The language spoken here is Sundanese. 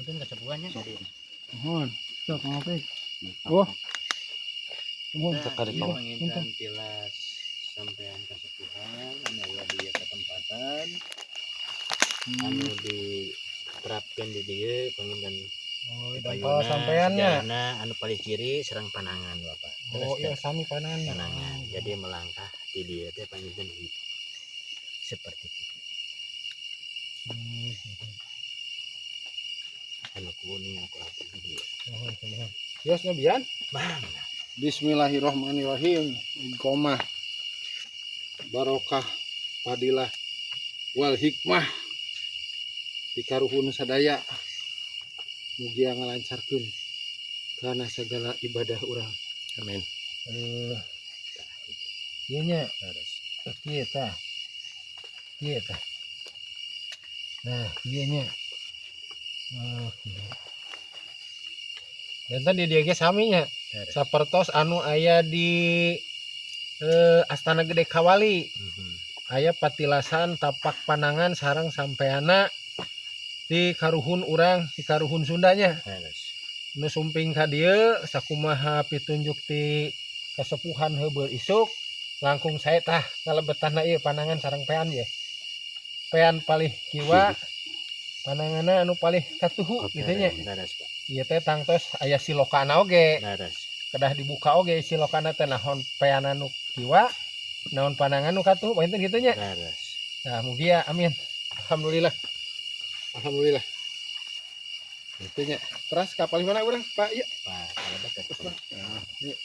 Punten kasepuhannya. Mohon. Sok ngopi. Oh. Mohon. Nah, Sekali ieu kau. panginten tilas sampean kasepuhan anu aya di ketempatan anu diterapkeun di dieu panginten. Oh, di dampal payuna, sampeannya. Sejarahna anu paling kiri sareng panangan, Bapak. Oh, Terus iya, sami panangan. Panangan. Jadi melangkah di dieu teh panginten seperti itu. Anu kuning aku abdi di dieu. Mohon, mohon. Yos nyobian. Bang. Bismillahirrahmanirrahim. Iqomah barokah fadilah wal hikmah di karuhun sadaya, mugia ngalancarkeun kana segala ibadah urang. Amin. Eh, ieu nya. Terus. Kieu tah. Kieu tah. Nah, ieu nya. Oh, kieu. Janten di dieu ge sami nya. Terus. Sapertos anu aya di Astana Gede Kawali. Aya patilasan tapak panangan sareng sampeana di karuhun urang, di karuhun Sundanya. Terus. Nu sumping ka dieu sakumaha pitunjuk ti kasepuhan heubeul isuk langkung sae tah ngalebetanna ieu panangan sareng pean ye. Pean palih kiwa, pananganna anu palih katuhu gitu nya. Leres, Pak. Ieu teh tangtos aya silokana oge. Leres. Kedah dibuka oge silokana teh, naon pean anu kiwa, naon panangan nu katuhu, panginten kitu nya. Leres. Nah, mugia amin. Alhamdulillah, alhamdulillah. Itu nya. Terus kapal mana urang, Pak? Iya. Pak, kalebet. Terus, Pak. Nah, iya.